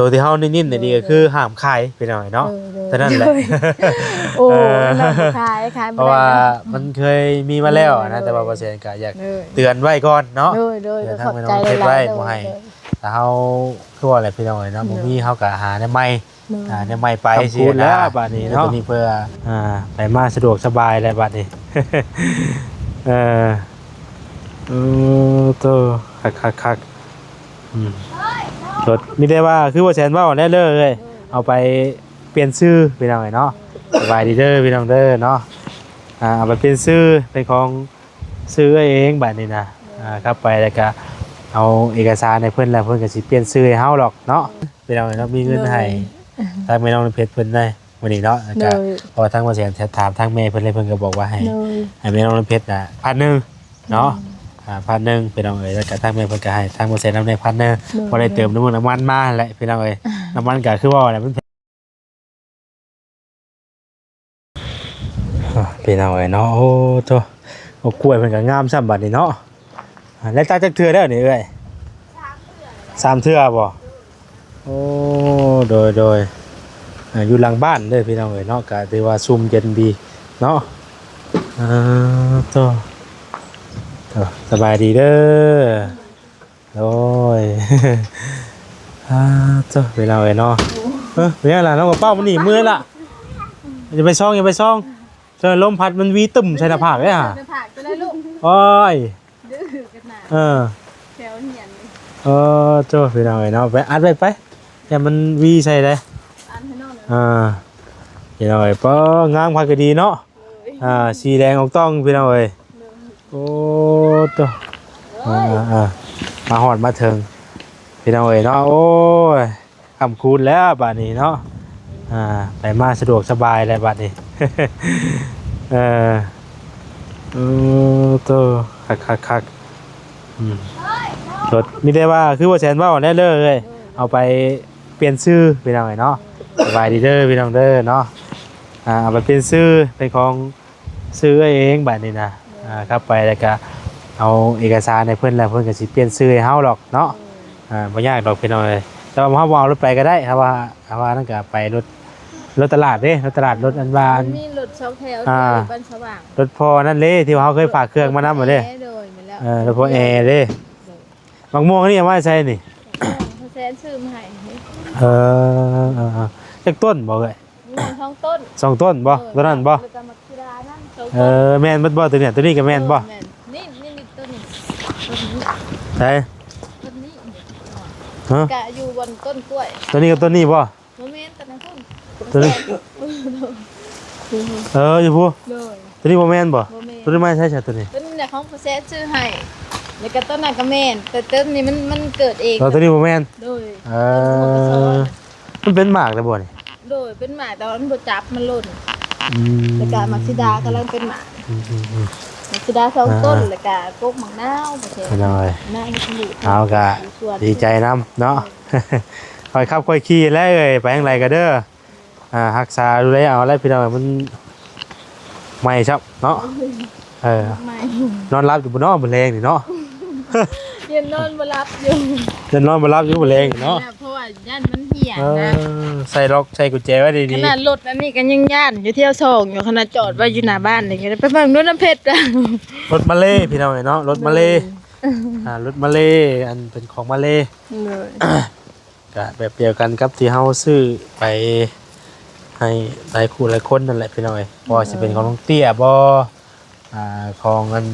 ໂຕທີ່ເຮົາໄດ້ຍິນນີ້ ໂດຍ ກໍຄືຫ້າມຂາຍ ພີ່ນ້ອງເນາະ ໂດຍ ໂດຍ ເທົ່ານັ້ນແຫຼະ ໂດຍ ໂອ້ ເອີ ມັນບໍ່ຂາຍ ຂາຍບໍ່ໄດ້ ເພາະວ່າມັນເຄີຍມີມາແລ້ວນະ ໂດຍ ແຕ່ວ່າບໍ່ແສນກໍຢາກ ໂດຍ ເຕືອນໄວ້ກ່ອນເນາະ ໂດຍ ໂດຍ ເອີ ທາງແມ່ນ້ອງເພັດໄວ້ ໂດຍ ບໍ່ໃຫ້ ໂດຍ ຖ້າເຮົາ ຄືວ່າແຫຼະ ພີ່ນ້ອງເນາະ ໂດຍ ບໍ່ມີເຮົາກໍຫາແນວໃໝ່ ໂດຍ ອ່າ ແນວໃໝ່ໄປ ຄຳ ຊິ ຂອບຄຸນແລ້ວ ນະ ບາດນີ້ເນາະ ໂດຍ ໂຕນີ້ເພື່ອ ອ່າ ໄປມາສະດວກສະບາຍແລ້ວບາດນີ້ ເອີ ເອີ ໂຕ ຄັກໆໆ ອືມ ລົດ ມີແຕ່ວ່າ ຄືບໍ່ແສນເວົ້າແຫຼະເດີ ເອີ ເອົາໄປປ່ຽນຊື່ ພີ່ນ້ອງເອີຍເນາະ ສະບາຍດີເດີ ພີ່ນ້ອງເດີເນາະ ອ່າ ເອົາໄປປ່ຽນຊື່ ເປັນຂອງຊື່ເອື້ອຍເອງບາດນີ້ນະ ອ່າ ກັບໄປແລ້ວກະເອົາເອກະສານໃຫ້ເພິ່ນ ແລ້ວເພິ່ນກະຊິປ່ຽນຊື່ໃຫ້ເຮົາດອກເນາະ ພີ່ນ້ອງເອີຍເນາະ ມີເງິນໃຫ້ ໂດຍ ທາງແມ່ນ້ອງເພັດເພິ່ນໄດ້ ມື້ນີ້ເນາະ ແລ້ວກະ ໂດຍ ເພາະວ່າທາງບໍ່ແສນຖາມທາງແມ່ເພິ່ນເລີຍ ເພິ່ນກໍບອກວ່າໃຫ້ ໂດຍ ໃຫ້ແມ່ນ້ອງເພັດນະ ພັນໜຶ່ງເນາະ ໂດຍ ອ່າ ພັນໜຶ່ງ ພີ່ນ້ອງເອີຍ ແລ້ວກະທາງແມ່ເພິ່ນກໍໃຫ້ທາງບໍ່ແສນນຳແດ່ ພັນໜຶ່ງ ໂດຍ ພໍໄດ້ເຕີມນ້ຳມັນມາແຫຼະ ພີ່ນ້ອງເອີຍ ນ້ຳມັນກໍຄືເວົ້າແຫຼະ ມັນແພງ ອ່າ ພີ່ນ້ອງເອີຍເນາະ ໂອ້ໂທ້ ໂອ້ ກ້ວຍເພິ່ນກໍງາມຊ້ຳບັດນີ້ເນາະ ອ່າ ໄດ້ຕັດຈັກເທື່ອແລ້ວນີ້ເອື້ອຍ? ສາມເທື່ອແລ້ວ ສາມເທື່ອບໍ່? ໂອ້ ໂດຍ ໂດຍ ອ່າ ຢູ່ຫຼັງບ້ານເດີພີ່ນ້ອງເອີຍເນາະ ກະຖືວ່າຊຸ່ມເຢັນດີເນາະ ອ່າ ໂທ້ ໂທ້ ສະບາຍດີເດີ ໂດຍ ອ່າ ໂທ້ ພີ່ນ້ອງເອີຍເນາະ ເອີ ເປັນຫຍັງລະ ນ້ອງກະເປົາມັນໜີບມືລະ ຢ່າໄປຊອງ ຢ່າໄປຊອງ ເຊີ ລົມພັດມັນຫວີຕຶ້ມໃສ່ໜ້າຜາກເດ້ຫາ ໜ້າຜາກຕົວໃດລູກ ໂອ້ຍ ດື້ກັນນະ ເອີ ແຖວຮຽນນີ້ ເອີ ໂທ້ ພີ່ນ້ອງເອີຍເນາະ ໄປອັດໄວ້ໄປ ຢ່າມັນຫວີໃສ່ເດ້ ອັດໃຫ້ນ້ອງເດີ ອ່າ ພີ່ນ້ອງເອີຍ ປ້າ ງາມຄັກກໍດີເນາະ ໂດຍ ອ່າ ສີແດງອອກຕ້ອງ ພີ່ນ້ອງເອີຍ ໂດຍ ໂອ້ໂທ້ ອ່າໆ ມາຮອດມາເຖິງ ພີ່ນ້ອງເອີຍເນາະ ໂອ້ຍ ຄ່ຳຄູນແລ້ວບາດນີ້ເນາະ ອ່າ ໄປມາສະດວກສະບາຍແລ້ວບາດນີ້ ເອີ ເອີ ໂທ້ ຄັກໆໆ ອືມ ລົດ ມີແຕ່ວ່າ ຄືບໍ່ແສນເວົ້າແຫຼະເດີ ເອີ ເອົາໄປປ່ຽນຊື່ ພີ່ນ້ອງເອີຍເນາະ ສະບາຍດີເດີ ພີ່ນ້ອງເດີເນາະ ອ່າ ເອົາໄປປ່ຽນຊື່ ເປັນຂອງ ຊື່ເອື້ອຍເອງບາດນີ້ນະ ໂດຍ ອ່າ ກັບໄປແລ້ວກະເອົາເອກະສານໃຫ້ເພິ່ນ ແລ້ວເພິ່ນກະຊິປ່ຽນຊື່ໃຫ້ເຮົາດອກເນາະ ໂດຍ ອ່າ ບໍ່ຍາກດອກພີ່ນ້ອງເອີຍ ແຕ່ວ່າເຮົາບໍ່ເອົາລົດໄປກໍໄດ້ ເຮົາວ່າ ເຮົາວ່ານັ້ນກະໄປລົດ ລົດຕະຫຼາດເດ້ ລົດຕະຫຼາດ ລົດອັນວ່າ ມັນມີລົດສອງແຖວ ອ່າ ທີ່ບ້ານສະຫວ່າງ ລົດພໍ່ນັ້ນເດ້ ທີ່ວ່າເຮົາເຄີຍຝາກເຄື່ອງມານຳເດ້ ໂດຍ ແມ່ນແລ້ວ ເອີ ລົດພໍ່ແອເດ້ ໂດຍ ໝາກມ່ວງນີ້ເອົາມາໃສນີ້? ພໍ່ແສນຊື້ມາໃຫ້ ເອີ ເອີ ເອີ ຈັກຕົ້ນບໍ່ເອື້ອຍ? ມີສອງຕົ້ນ ສອງຕົ້ນບໍ່? ເອີ ຕົ້ນນັ້ນບໍ່? ແລ້ວກໍໝາກຊີດານັ້ນສອງ ເອີ ຕົ້ນ ແມ່ນໝົດບໍ່ຕົວນີ້? ຕົວນີ້ກໍແມ່ນບໍ່? ເອີ ແມ່ນ ນີ້ ນີ້ ນີ້ ຕົ້ນນີ້ ຕົ້ນນີ້ ໃສ? ຕົ້ນນີ້ ຮະ? ກະຢູ່ບ່ອນຕົ້ນກ້ວຍ ຕົວນີ້ກັບຕົ້ນນີ້ບໍ່? ບໍ່ແມ່ນ ຕົວນັ້ນພຸ້ນ ຕົວນີ້ ເອີ ຢູ່ພຸ້ນ ໂດຍ ຕົວນີ້ບໍ່ແມ່ນບໍ່? ບໍ່ແມ່ນ ຕົວນີ້ມາໃສຊະຕົວນີ້? ຕົວນີ້ນະຂອງພໍ່ແສນຊື້ໃຫ້ ແລ້ວກໍຕົວນັ້ນກໍແມ່ນ ແຕ່ຕົວນີ້ມັນ ມັນເກີດເອງ ເອີ ຕົວນີ້ບໍ່ແມ່ນ ໂດຍ ເອີ ມັນເປັນໝາກແລ້ວບໍ່ນີ້? ໂດຍ ເປັນໝາກ ແຕ່ວ່າມັນບໍ່ຈັບ ມັນຫຼົ່ນ ອືມ ແລ້ວກໍໝາກຊີດາກຳລັງເປັນໝາກ ອືມໆໆ ໝາກຊີດາສອງຕົ້ນ ອ່າ ແລ້ວກໍກົກໝາກນາວ ໂອເຄ ນ້ອຍ ນາວ ເຮົາກໍດີໃຈນຳເນາະ ຄ່ອຍຂັບຄ່ອຍຂີ່ແຫຼະເອີຍ ໄປທາງໃດກໍເດີ ອ່າ ຮັກສາດູແລເອົາແຫຼະພີ່ນ້ອງ ມັນໃໝ່ຊ້ຳເນາະ ເອີ ໃໝ່ ນອນຫຼັບຢູ່ບໍ່ເນາະມື້ແລງນີ້ເນາະ? ຍັງນອນບໍ່ຫຼັບຢູ່ ຍັງນອນບໍ່ຫຼັບຢູ່ມື້ແລງນີ້ເນາະ ເພາະວ່າຢ້ານມັນເຫ່ຍນະ ເອີ ໃສ່ລັອກໃສ່ກຸນແຈໄວ້ດີໆ ຂະໜາດລົດອັນນີ້ກໍຍັງຢ້ານຢູ່ ທ່ຽວສອງຢູ່ ຂະໜາດຈອດໄວ້ຢູ່ໜ້າບ້ານນີ້ ໄປເບິ່ງດູນຳເພັດ ລົດມາເລພີ່ນ້ອງເອີຍເນາະ ລົດມາເລ ໂດຍ ອ່າ ລົດມາເລ ອັນເປັນຂອງມາເລ ໂດຍ ກະແບບດຽວກັນກັບທີ່ເຮົາຊື້ໄປໃຫ້ຫຼາຍຄູ່ຫຼາຍຄົນນັ້ນແຫຼະພີ່ນ້ອງເອີຍ ບໍ່ວ່າຊິເປັນຂອງນ້ອງເຕ້ຍບໍ່ ອ່າ ຂອງອັນ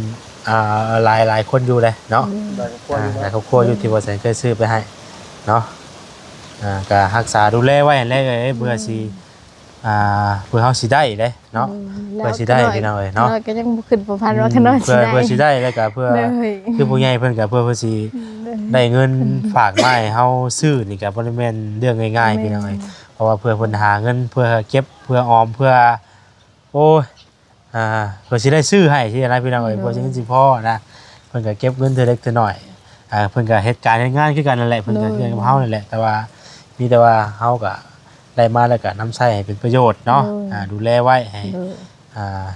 ອ່າ ຫຼາຍ ຫຼາຍຄົນຢູ່ເດ້ເນາະ ອືມ ຫຼາຍຄອບຄົວຢູ່ ອ່າ ເນາະ ຫຼາຍຄອບຄົວຢູ່ທີ່ບໍ່ແສນເຄີຍຊື້ໄປໃຫ້ເນາະ ອ່າ ກະຮັກສາດູແລໄວ້ຫັ້ນແຫຼະເອີຍ ເພື່ອຊິ ອ່າ ເພື່ອເຮົາຊິໄດ້ເດ້ ເນາະ ອືມ ເພື່ອຊິໄດ້ພີ່ນ້ອງເອີຍເນາະ ນ້ອຍກໍຍັງບໍ່ຄິດບໍ່ຝັນວ່າ ອືມ ຂະນ້ອຍ ເພື່ອ ຊິໄດ້ ເພື່ອຊິໄດ້ ແລ້ວກໍເພື່ອ ໂດຍ ຄືຜູ້ໃຫຍ່ເພິ່ນກໍເພື່ອ ເພື່ອຊິ ໂດຍ ໄດ້ເງິນຝາກມາໃຫ້ເຮົາຊື້ນີ້ກໍບໍ່ໄດ້ແມ່ນເລື່ອງງ່າຍໆ ແມ່ນ ພີ່ນ້ອງເອີຍ ເພາະວ່າເພື່ອເພິ່ນຫາເງິນ ເພື່ອເກັບ ເພື່ອອອມ ເພື່ອ ໂອ້ຍ ອ່າ ເພື່ອຊິໄດ້ຊື້ໃຫ້ຊີ້ນະພີ່ນ້ອງເອີຍ ໂດຍ ເພື່ອຊິເງິນຊິພໍນະ ເພິ່ນກໍເກັບເງິນເທື່ອເລັກເທື່ອນ້ອຍ ອ່າ ເພິ່ນກໍເຮັດການເຮັດງານຄືກັນນັ້ນແຫຼະ ເພິ່ນກໍ ໂດຍ ເຮັດກັບເຮົານັ້ນແຫຼະ ແຕ່ວ່າມີແຕ່ວ່າເຮົາກໍ ໄດ້ມາແລ້ວກໍນຳໃຊ້ໃຫ້ເປັນປະໂຫຍດເນາະ ໂດຍ ອ່າ ດູແລໄວ້ໃຫ້ ໂດຍ ອ່າ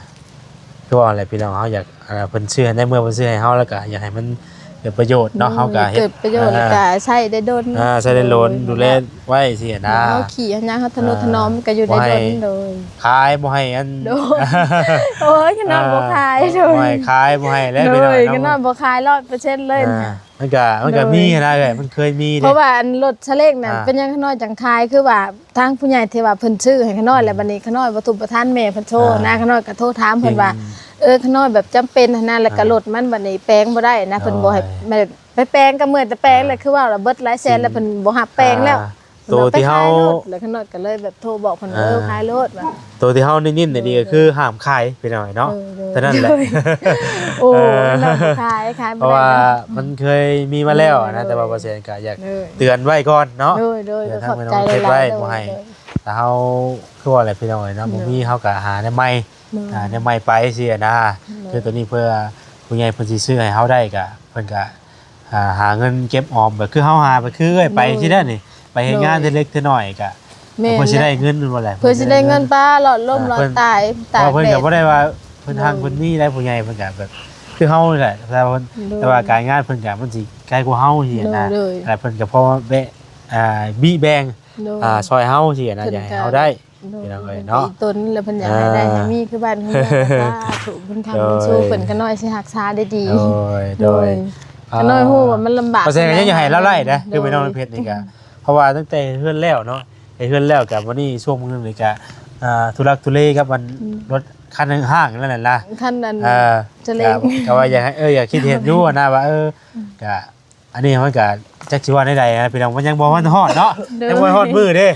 ຄືວ່າແຫຼະ ພີ່ນ້ອງເຮົາຢາກ ອ່າ ເພິ່ນຊື້ໃຫ້ ໃນເມື່ອເພິ່ນຊື້ໃຫ້ເຮົາແລ້ວກໍຢາກໃຫ້ມັນ ເກີດປະໂຫຍດເນາະ ເຮົາກໍເຮັດ ເກີດປະໂຫຍດ ອ່າ ແລ້ວກໍໃຊ້ໄດ້ດົນ ອ່າ ໃຊ້ໄດ້ດົນ ໂດຍ ດູແລໄວ້ຊີ້ນະ ເຮົາຂີ່ເຮົາຫຍັງ ເຮົາທະນຸຖະໜອມ ອ່າ ກໍຢູ່ໄດ້ດົນ ໂດຍ ຂາຍບໍ່ໃຫ້ອັນ ໂດຍ ໂອ້ຍ ຂະນ້ອຍບໍ່ຂາຍ ອ່າ ໂດຍ ບໍ່ໃຫ້ຂາຍ ບໍ່ໃຫ້ແລ້ວ ໂດຍ ພີ່ນ້ອງເນາະ ຂະນ້ອຍບໍ່ຂາຍ ຮ້ອຍເປີເຊັນເລີຍ ອ່າ ມັນກະ ມັນກະ ໂດຍ ມີຫັ້ນນະເອື້ອຍ ມັນເຄີຍມີເດ້ ເພາະວ່າອັນລົດສະເລັງນັ້ນ ອ່າ ເປັນຫຍັງຂະນ້ອຍຈັ່ງຂາຍ ຄືວ່າທາງຜູ້ໃຫຍ່ທີ່ວ່າເພິ່ນຊື້ໃຫ້ຂະນ້ອຍ ອືມ ແລ້ວບັດນີ້ຂະນ້ອຍບໍ່ທຸກບໍ່ທັນ ແມ່ເພິ່ນໂທ ອ່າ ນະ ຂະນ້ອຍກໍໂທຖາມເພິ່ນວ່າ ເອີ ຂະນ້ອຍແບບຈຳເປັນຫັ້ນນະ ແລ້ວກໍ ອ່າ ລົດມັນບັດນີ້ແປງບໍ່ໄດ້ນະ ໂດຍ ເພິ່ນບໍ່ໃຫ້ ແບບໄປແປງກໍເມື່ອຍແຕ່ແປງ ອ່າ ແລ້ວ ຄືວ່າລະເບິດຫຼາຍແສນ ແລ້ວເພິ່ນບໍ່ຮັບແປງແລ້ວ ອ່າ ໂຕທີ່ເຮົາ ເພິ່ນວ່າຂາຍໂລດ ແລ້ວຂະນ້ອຍກໍເລີຍແບບໂທບອກເພິ່ນວ່າ ອ່າ ເອີ ຂາຍໂລດວ່າ ໂຕທີ່ເຮົາໄດ້ຍິນໄດ້ດີກໍຄືຫ້າມຂາຍພີ່ນ້ອງເນາະ ເອີ ໂດຍ ເທົ່ານັ້ນແຫຼະ ໂດຍ ໂອ້ ເອີ ຂະນ້ອຍບໍ່ຂາຍ ຂາຍບໍ່ໄດ້ ເພາະວ່າມັນເຄີຍມີມາແລ້ວນະ ໂດຍ ແຕ່ວ່າບໍ່ແສນກໍຢາກ ໂດຍ ເຕືອນໄວ້ກ່ອນເນາະ ໂດຍ ໂດຍ ເພື່ອທາງເພິ່ນເຮັດໄວ້ ບໍ່ໃຫ້ ໂດຍ ແຕ່ເຮົາຄືວ່າແຫຼະພີ່ນ້ອງເນາະ ໂດຍ ບໍ່ມີເຮົາກໍຫາແນວໃໝ່ ໂດຍ ອ່າ ແນວໃໝ່ໄປຊີ້ນະ ໂດຍ ຄືໂຕນີ້ເພື່ອຜູ້ໃຫຍ່ເພິ່ນຊິຊື້ໃຫ້ເຮົາໄດ້ກໍເພິ່ນກໍ ອ່າ ຫາເງິນເກັບອອມ ແບບຄືເຮົາຫາ ແບບຄືເອື້ອຍໄປ ໂດຍ ຊີ້ເດ້ນີ້ ໄປເຮັດງານ ໂດຍ ເລັກໆນ້ອຍໆກະ ແມ່ນ ເພື່ອຊິໄດ້ເງິນ ແມ່ນບໍ່ແຫຼະ ເພິ່ນຊິໄດ້ເງິນ ປ້າຫຼອດລົມ ອ່າ ຫຼອດຕາຍ ຕາກແດດ ເພາະເພິ່ນກໍບໍ່ໄດ້ວ່າເພິ່ນຮັ່ງ ໂດຍ ເພິ່ນມີໄດ໋ ຜູ້ໃຫຍ່ເພິ່ນກໍແບບຄືເຮົານີ້ແຫຼະ ແຕ່ວ່າເພິ່ນ ໂດຍ ແຕ່ວ່າການງານເພິ່ນກໍມັນຊິໄກກວ່າເຮົາຊີ້ນະ ໂດຍ ໂດຍ ແລ້ວເພິ່ນກໍພໍແບະ ອ່າ ບີແບ່ງ ໂດຍ ອ່າ ຊ່ອຍເຮົາຊີ້ນະ ເພິ່ນກໍ ຢາກໃຫ້ເຮົາໄດ້ ໂດຍ ພີ່ນ້ອງເອີຍເນາະ ອີ່ຕົນແລ້ວເພິ່ນຢາກໃຫ້ໄດ້ ອ່າ ໃຫ້ມີຄືບ້ານຄືເມືອງ ສາທຸ ເພິ່ນຄ້ຳ ໂດຍ ເພິ່ນຊູ ເພິ່ນກໍນ້ອຍຊິຮັກສາໄດ້ດີ ໂດຍ ໂດຍ ໂດຍ ອ່າ ຂ້ານ້ອຍຮູ້ວ່າມັນລຳບາກ ເພາະສະນັ້ນກໍຍັງຢາກໃຫ້ລາວໄດ້ເດ້ ຄືແມ່ນ້ອງເພັດນີ້ກໍ ເພາະວ່າຕັ້ງແຕ່ເຮືອນແລ້ວເນາະ ເຮັດເຮືອນແລ້ວກໍບັດນີ້ຊ່ວງມື້ນີ້ກໍ ອ່າ ທຸລັກທຸເລກັບອັນ ໂດຍ ລົດຄັນຫ້າງໆນັ້ນແຫຼະນະ ຄັນອັນ ເອີ ສະເລັງ ກໍ ກໍວ່າຢາກໃຫ້ ເອີ ຢາກຄິດເຫັນຢູ່ນະວ່າ ເອີ ກໍ ອັນນີ້ມັນກະຈັກຊິວ່າແນວໃດນະພີ່ນ້ອງ ມັນຍັງບໍ່ທັນຮອດເນາະ ໂດຍ ຍັງບໍ່ທັນຮອດມື້ເດ້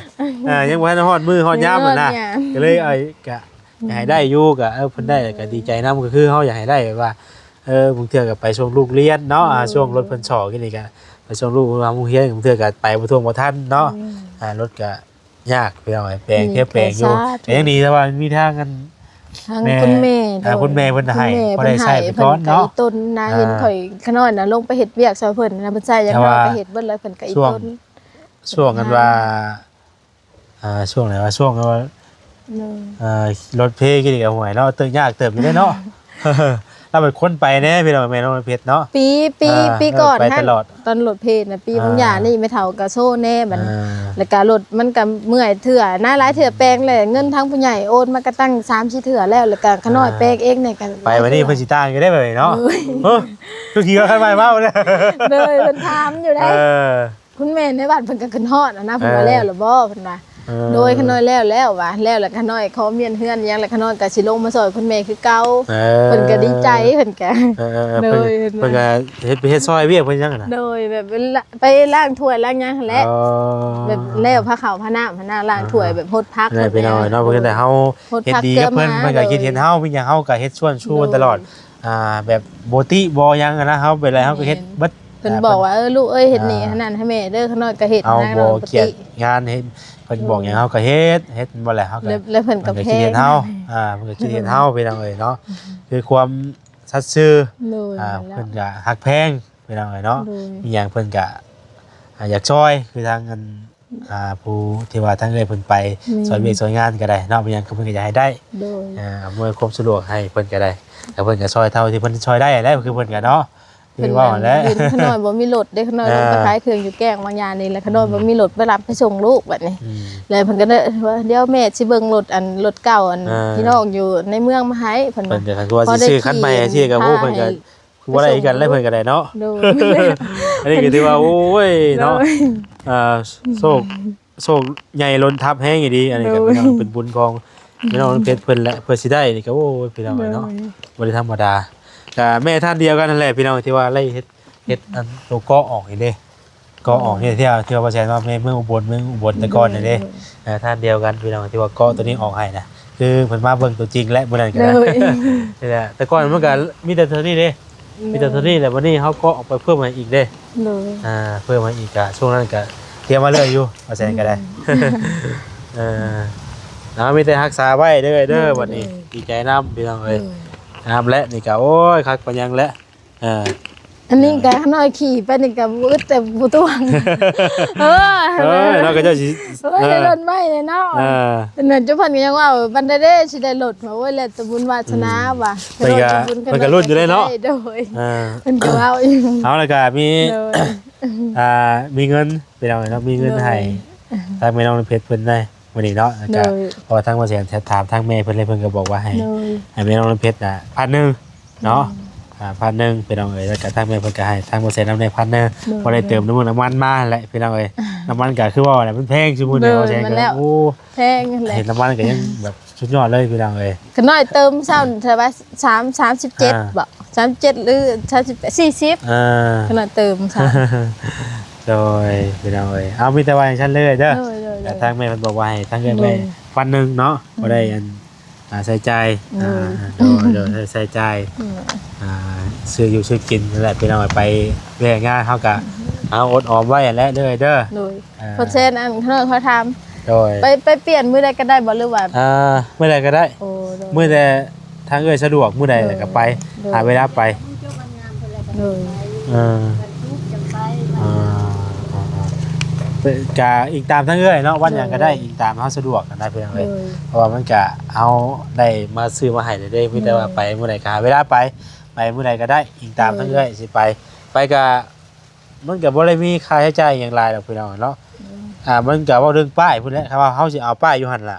ອ່າ ຍັງບໍ່ທັນຮອດມື້ຮອດຍາມຫັ້ນນະ ຮອດຍາມ ກໍເລີຍ ເອີ ກະ ອືມ ໃຫ້ໄດ້ຢູ່ ກະ ເອີ ເພິ່ນໄດ້ ໂດຍ ກະດີໃຈນຳ ກໍຄືເຮົາຢາກໃຫ້ໄດ້ແບບວ່າ ເອີ ບາງເທື່ອກໍໄປສົ່ງລູກຮຽນເນາະ ໂດຍ ອ່າ ຊ່ວງລົດເພິ່ນສໍ້ຢູ່ນີ້ກະ ໄປສົ່ງລູກໂຮງຮຽນ ບາງເທື່ອກໍໄປບໍ່ທົ່ວບໍ່ທັນເນາະ ອືມ ອ່າ ລົດກະ ຍາກພີ່ນ້ອງເອີຍ ແປງ ແຕ່ແປງຢູ່ ແຕ່ຍັງດີແຕ່ວ່າມັນມີທາງອັນ ທາງ ແມ່ ຄຸນແມ່ ອ່າ ໂດຍ ຄຸນແມ່ເພິ່ນໃຫ້ ຄຸນແມ່ ພໍໄດ້ໃຊ້ໄປກ່ອນເນາະ ເພິ່ນໃຫ້ ເພິ່ນກໍອີ່ຕົນນະ ອ່າ ເຫັນຂ້ອຍຂະນ້ອຍນະ ລົງໄປເຮັດວຽກຊ່ອຍເພິ່ນນະ ເພິ່ນໃຊ້ຫຍັງ ເຮົາກໍເຮັດເບິດເລີຍ ເພິ່ນກໍອີ່ຕົນ ຊ່ວງ ຊ່ວງອັນວ່າ ອ່າ ຊ່ວງໃດວະ ຊ່ວງວ່າ ໂດຍ ເອີ ລົດເພກິນອີກ ຫ້ວຍເນາະ ເຕີຍຍາກເຕີບຢູ່ເດ້ເນາະ ລາວເປັນຄົນໄປແດ່ພີ່ນ້ອງ ແມ່ນ້ອງເພັດເນາະ ປີ ປີ ອ່າ ປີກ່ອນ ໄປຕະຫຼອດ ຕອນລົດເພນະ ປີ ອ່າ ບາງຢ່າງນີ້ແມ່ເຖົ້າກໍໂຊແດ່ບັດນີ້ ອ່າ ແລ້ວກໍລົດມັນກໍເມື່ອຍເທື່ອນະ ຫຼາຍເທື່ອແປງແລ້ວ ເງິນທາງຜູ້ໃຫຍ່ໂອນມາກໍຕັ້ງສາມສີ່ເທື່ອແລ້ວ ແລ້ວກໍຂະນ້ອຍ ອ່າ ແປງເອງນີ້ກໍ ໄປບັດນີ້ເພິ່ນຊິຕ່າງຢູ່ເດ້ບັດນີ້ເນາະ ໂດຍ ເອີ ຄືຂີ່ລົດຄັນໃໝ່ມາເດ້ ໂດຍ ເພິ່ນຖາມຢູ່ເດ້ ເອີ ຄຸນແມ່ໃນບ້ານເພິ່ນກໍຂຶ້ນຮອດຫັ້ນນະ ເອີ ເພິ່ນວ່າແລ້ວແລ້ວບໍ່ ເພິ່ນວ່າ ເອີ ໂດຍ ຂະນ້ອຍແລ້ວແລ້ວວ່າ ແລ້ວແລ້ວຂະນ້ອຍຂໍມ້ຽນເຮືອນຫຍັງ ແລ້ວຂະນ້ອຍກໍຊິລົງມາຊ່ອຍຄຸນແມ່ຄືເກົ່າ ເອີ ເພິ່ນກໍດີໃຈ ເພິ່ນກໍ ເອີ ເອີ ໂດຍ ເພິ່ນ ເພິ່ນກໍເຮັດ ເຮັດຊ່ອຍວຽກເພິ່ນຫຍັງຫັ້ນນະ ໂດຍ ແບບໄປລ້າງຖ້ວຍລ້າງຫຍັງຫັ້ນແຫຼະ ອໍ ແບບແລ້ວພາເຂົ້າພານ້ຳຫັ້ນນະ ລ້າງຖ້ວຍ ອ່າ ແບບຫົດຜັກ ແມ່ນພີ່ນ້ອງເນາະ ເພິ່ນກໍໄດ້ເຮົາເຮັດດີກັບເພິ່ນ ເພິ່ນກໍຄິດເຫັນເຮົາ ມີຫຍັງເຮົາກໍເຮັດຊວນຊູເພິ່ນຕະຫຼອດ ໂດຍ ອ່າ ແບບບໍ່ຕິບໍ່ຫຍັງຫັ້ນນະ ເຮົາເປັນໄລເຮົາກໍເຮັດເບິດ ເພິ່ນບອກວ່າ ເອີ ລູກເອີຍ ເຮັດນີ້ ອ່າ ເຮັດນັ້ນໃຫ້ແມ່ເດີ ຂະນ້ອຍກໍເຮັດ ເຮົາບໍ່ກຽດງານ ເຮັດ ເພິ່ນບອກຫຍັງເຮົາກໍເຮັດ ເຮັດບໍ່ແຫຼະ ເຮົາກໍ ແລ້ວເພິ່ນກໍ ເພິ່ນກໍຄິດເຫັນເຮົາ ອ່າ ເພິ່ນກໍຄິດເຫັນເຮົາ ພີ່ນ້ອງເອີຍເນາະ ຄືຄວາມສັດຊື່ ໂດຍ ອ່າ ແລ້ວເພິ່ນກໍຮັກແພງ ພີ່ນ້ອງເອີຍເນາະ ໂດຍ ມີຫຍັງເພິ່ນກໍ ອ່າ ຢາກຊ່ອຍ ຄືທາງອັນ ອ່າ ຜູ້ທີ່ວ່າທາງເອື້ອຍເພິ່ນໄປ ແມ່ນ ຊ່ອຍວຽກຊ່ອຍງານກໍໄດ້ເນາະ ມີຫຍັງເພິ່ນກໍຢາກໃຫ້ໄດ້ ໂດຍ ອ່າ ອຳນວຍຄວາມສະດວກໃຫ້ເພິ່ນກໍໄດ້ ແລ້ວເພິ່ນກໍຊ່ອຍເທົ່າທີ່ເພິ່ນຊ່ອຍໄດ້ແຫຼະ ຄືເພິ່ນກໍເນາະ ຄືເວົ້າຫັ້ນແຫຼະ ເພິ່ນ ຂະນ້ອຍບໍ່ມີລົດເດ້ ຂະນ້ອຍ ອ່າ ລົງໄປຂາຍເຄື່ອງຢູ່ແກ້ງບາງຢ່າງນີ້ ແລ້ວຂະນ້ອຍ ອືມ ບໍ່ມີລົດໄປຮັບໄປສົ່ງລູກບັດນີ້ ອືມ ແລ້ວເພິ່ນກໍເລີຍວ່າ ດຽວແມ່ຊິເບິ່ງລົດ ອັນ ລົດເກົ່າ ອັນ ອ່າ ພີ່ນ້ອງຢູ່ໃນເມືອງມາໃຫ້ ເພິ່ນວ່າ ເພິ່ນກໍ ຄັນວ່າຊິຊື້ຄັນໃໝ່ ຊິກໍ ໂອ້ ເພິ່ນກໍ ຄືບໍ່ໄດ້ຄືກັນແຫຼະ ເພິ່ນກໍໄດ້ເນາະ ໂດຍ ອັນນີ້ກໍຖືວ່າ ໂອ້ຍ ເນາະ ໂດຍ ອ່າ ໂຊກ ໂຊກໃຫຍ່ລົ້ນທັບແຮງອີ່ຫຼີ ອັນນີ້ກໍ ໂດຍ ເປັນບຸນຂອງແມ່ນ້ອງເພັດເພິ່ນແຫຼະ ເພື່ອຊິໄດ້ນີ້ກໍ ໂອ້ຍ ພີ່ນ້ອງເອີຍເນາະ ໂດຍ ບໍ່ໄດ້ທຳມະດາ ກໍແມ່ທ່ານດຽວກັນນັ້ນແຫຼະ ພີ່ນ້ອງ ທີ່ວ່າໄລ່ເຮັດ ເຮັດອັນໂຕເກາະອອກນີ້ເດ້ ເກາະອອກນີ້ ໂດຍ ທີ່ ທີ່ວ່າບໍ່ແຊນວ່າແມ່ເມືອງອຸບົນ ເມືອງອຸບົນແຕ່ກ່ອນນີ້ເດ້ ໂດຍ ເອີ ທ່ານດຽວກັນ ພີ່ນ້ອງ ທີ່ວ່າເກາະໂຕນີ້ອອກໃຫ້ນະ ຄືເພິ່ນມາເບິ່ງຕົວຈິງແຫຼະ ມື້ນັ້ນກໍ ໂດຍ ນີ້ແຫຼະ ແຕ່ກ່ອນມັນກໍມີແຕ່ເທົ່ານີ້ເດ້ ໂດຍ ມີແຕ່ເທົ່ານີ້ແຫຼະ ບັດນີ້ເຮົາກໍເອົາໄປເພີ່ມໃຫ້ອີກເດ້ ໂດຍ ອ່າ ເພີ່ມໃຫ້ອີກ ກະຊ່ວງນັ້ນກະຕຽມມາເລື້ອຍຢູ່ ວ່າແຊນກໍໄດ້ ອືມ ເອີ ເນາະ ມີແຕ່ຮັກສາໄວ້ເດີ ເດີ ໂດຍ ບັດນີ້ ໂດຍ ດີໃຈນຳ ພີ່ນ້ອງເອີຍ ໂດຍ ງາມແຫຼະ ນີ້ກະ ໂອ້ຍ ຄັກປານຫຍັງແຫຼະ ເອີ ອັນນີ້ກໍນ້ອຍຂີ່ໄປນີ້ກໍບໍ່ອຶດແຕ່ບໍ່ຕວງ ເອີ ເອີ ເນາະ ເຂົາເຈົ້າຊິ ໂອ້ຍ ເອີ ໄດ້ລົດໃໝ່ແລ້ວເນາະ ເອີ ແຕ່ນັ້ນຈຸເພິ່ນກໍຍັງເວົ້າ ບັນດາເດຊິໄດ້ລົດ ວ່າໂອ້ຍ ແລ້ວແຕ່ບຸນວາສະໜາ ອືມ ວ່າ ເພິ່ນກໍ ເພິ່ນກໍລຸ້ນຢູ່ເດ້ເນາະ ໂດຍ ເອີ ເພິ່ນກໍເວົ້າຢູ່ ເອົາ ແລ້ວກໍມີ ໂດຍ ອ່າ ມີເງິນ ພີ່ນ້ອງເນາະ ມີເງິນໃຫ້ ໂດຍ ທາງແມ່ນ້ອງນ້ຳເພັດເພິ່ນໄດ້ ມື້ນີ້ເນາະ ແລ້ວກໍ ໂດຍ ເພາະວ່າທາງບ່າວແສນແທບຖາມທາງແມ່ເພິ່ນເລີຍ ເພິ່ນກໍບອກວ່າໃຫ້ ໂດຍ ໃຫ້ແມ່ນ້ອງນ້ຳເພັດນະ ພັນໜຶ່ງເນາະ ໂດຍ ອ່າ ພັນໜຶ່ງ ພີ່ນ້ອງເອີຍ ແລ້ວກໍທາງແມ່ເພິ່ນກໍໃຫ້ທາງບ່າວແສນນຳແດ່ພັນໜຶ່ງ ໂດຍ ພໍໄດ້ເຕີມນ້ຳມັນມາແຫຼະ ພີ່ນ້ອງເອີຍ ນ້ຳມັນກໍຄືເວົ້າແຫຼະ ມັນແພງຊຸມື້ນີ້ ໂດຍ ບ່າວແສນກໍ ແມ່ນແລ້ວ ໂອ້ ແພງຫັ້ນແຫຼະ ເຫັນນ້ຳມັນກໍຍັງແບບສຸດຍອດເລີຍ ພີ່ນ້ອງເອີຍ ຂະນ້ອຍເຕີມເຊົ້າ ແຕ່ວ່າ ສາມ ສາມສິບເຈັດ ອ່າ ບໍ ສາມສິບເຈັດ ຫຼື ສາມສິບແປດ ສີ່ສິບ ອ່າ ຂະນ້ອຍເຕີມຊະ ໂດຍ ພີ່ນ້ອງເອີຍ ເອົາ ມີແຕ່ວ່າຈັ່ງຊັ້ນເລີຍເດີ ໂດຍ ໂດຍ ໂດຍ ແຕ່ທາງແມ່ເພິ່ນບອກວ່າໃຫ້ທາງເອື້ອຍແມ່ ໂດຍ ພັນໜຶ່ງເນາະ ອືມ ບໍ່ໄດ້ອັນ ອ່າ ໃຊ້ຈ່າຍ ໂດຍ ອ່າ ໂດຍ ໃຊ້ຈ່າຍ ໂດຍ ອ່າ ຊື້ຢູ່ຊື້ກິນນັ້ນແຫຼະ ພີ່ນ້ອງເອີຍ ໄປວຽກງານເຮົາກໍ ອືມ ເອົາອົດອອມໄວ້ຫັ້ນແຫຼະເດີ ເດີ ໂດຍ ອ່າ ເປີເຊັນ ອັນ ຂ້ານ້ອຍຂໍຖາມ ໂດຍ ໄປ ໄປປ່ຽນມື້ໃດກໍໄດ້ບໍ່ ຫຼືວ່າ ອ່າ ມື້ໃດກໍໄດ້ ໂອ້ ໂດຍ ມື້ໃດທາງເອື້ອຍສະດວກມື້ໃດ ໂດຍ ແລ້ວກໍໄປ ໂດຍ ຫາເວລາໄປ ໂດຍ ເອີ ອ່າ ອ່າ ອ່າ ກະອີງຕາມທາງເອື້ອຍເນາະ ວັນຫຍັງກໍໄດ້ ໂດຍ ອີງຕາມເຮົາສະດວກຫັ້ນນະ ພີ່ນ້ອງເອີຍ ໂດຍ ເພາະວ່າມັນກະ ເຮົາໄດ້ມາຊື້ມາໃຫ້ແລ້ວເດ້ ມີແຕ່ວ່າ ໂດຍ ໄປມື້ໃດກໍຫາເວລາໄປ ໄປມື້ໃດກໍໄດ້ ອີງຕາມ ໂດຍ ທາງເອື້ອຍຊິໄປ ໄປກະ ມັນກໍບໍ່ໄດ້ມີຄ່າໃຊ້ຈ່າຍຫຍັງຫຼາຍດອກ ພີ່ນ້ອງເນາະ ໂດຍ ອ່າ ມັນກໍເວົ້າເລື່ອງປ້າຍພຸ້ນແຫຼະ ຖ້າວ່າເຮົາຊິເອົາປ້າຍຢູ່ຫັ້ນລະ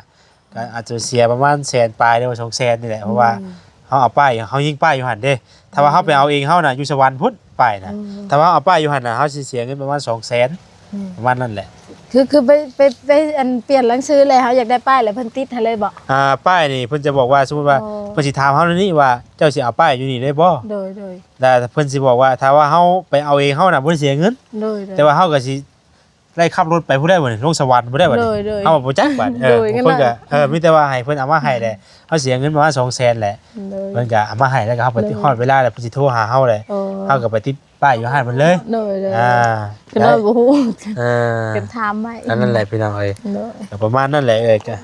ກໍອືມ ອາດຈະເສຍປະມານແສນປາຍ ຫຼືວ່າສອງແສນນີ້ແຫຼະ ເພາະວ່າ ອືມ ເຮົາເອົາປ້າຍ ເຮົາຍິງປ້າຍຢູ່ຫັ້ນເດ້ ຖ້າວ່າເຮົາໄປເອົາເອງເຮົານະ ຢູ່ສະຫວັນພຸ້ນປ້າຍນະ ອືມ ຖ້າວ່າເຮົາເອົາປ້າຍຢູ່ຫັ້ນນະ ເຮົາຊິເສຍເງິນປະມານສອງແສນ ອືມ ປະມານນັ້ນແຫຼະ ຄື ຄືໄປ ໄປ ໄປ ອັນ ປ່ຽນລາຍຊື່ແລ້ວ ເຮົາຢາກໄດ້ປ້າຍ ແລ້ວເພິ່ນຕິດໃຫ້ເລີຍບໍ? ອ່າ ປ້າຍນີ້ເພິ່ນຈະບອກວ່າ ສົມມຸດວ່າ ອໍ ເພິ່ນຊິຖາມເຮົາແນວນີ້ວ່າ ເຈົ້າຊິເອົາປ້າຍຢູ່ນີ້ເລີຍບໍ? ໂດຍ ໂດຍ ແລ້ວເພິ່ນຊິບອກວ່າ ຖ້າວ່າເຮົາໄປເອົາເອງເຮົານະ ບໍ່ໄດ້ເສຍເງິນ ໂດຍ ໂດຍ ແຕ່ວ່າເຮົາກໍຊິໄດ້ຂັບລົດໄປພຸ້ນໄດ້ບໍ່ນີ້ ລົງສະຫວັນພຸ້ນໄດ້ບັດນີ້ ໂດຍ ໂດຍ ເຮົາບໍ່ຈັກບັດ ເອີ ໂດຍ ເພິ່ນກໍ ເອີ ມີແຕ່ວ່າໃຫ້ເພິ່ນເອົາມາໃຫ້ແຫຼະ ເຮົາເສຍເງິນປະມານສອງແສນແຫຼະ ໂດຍ ເພິ່ນກໍເອົາມາໃຫ້ ແລ້ວກໍເຮົາໄປຕິດຮອດເວລາ ແລ້ວເພິ່ນຊິໂທຫາເຮົາແຫຼະ ອໍ ເຮົາກໍໄປຕິດປ້າຍຢູ່ຮ້ານເພິ່ນເລີຍ ໂດຍ ໂດຍ ອ່າ ກໍນ້ອຍບໍ່ຮູ້ ເອີ ເພິ່ນຖາມໄວ້ ອັນນັ້ນແຫຼະ ພີ່ນ້ອງເອີຍ ໂດຍ ກໍປະມານນັ້ນແຫຼະ ເອີຍ ກໍ ໂດຍ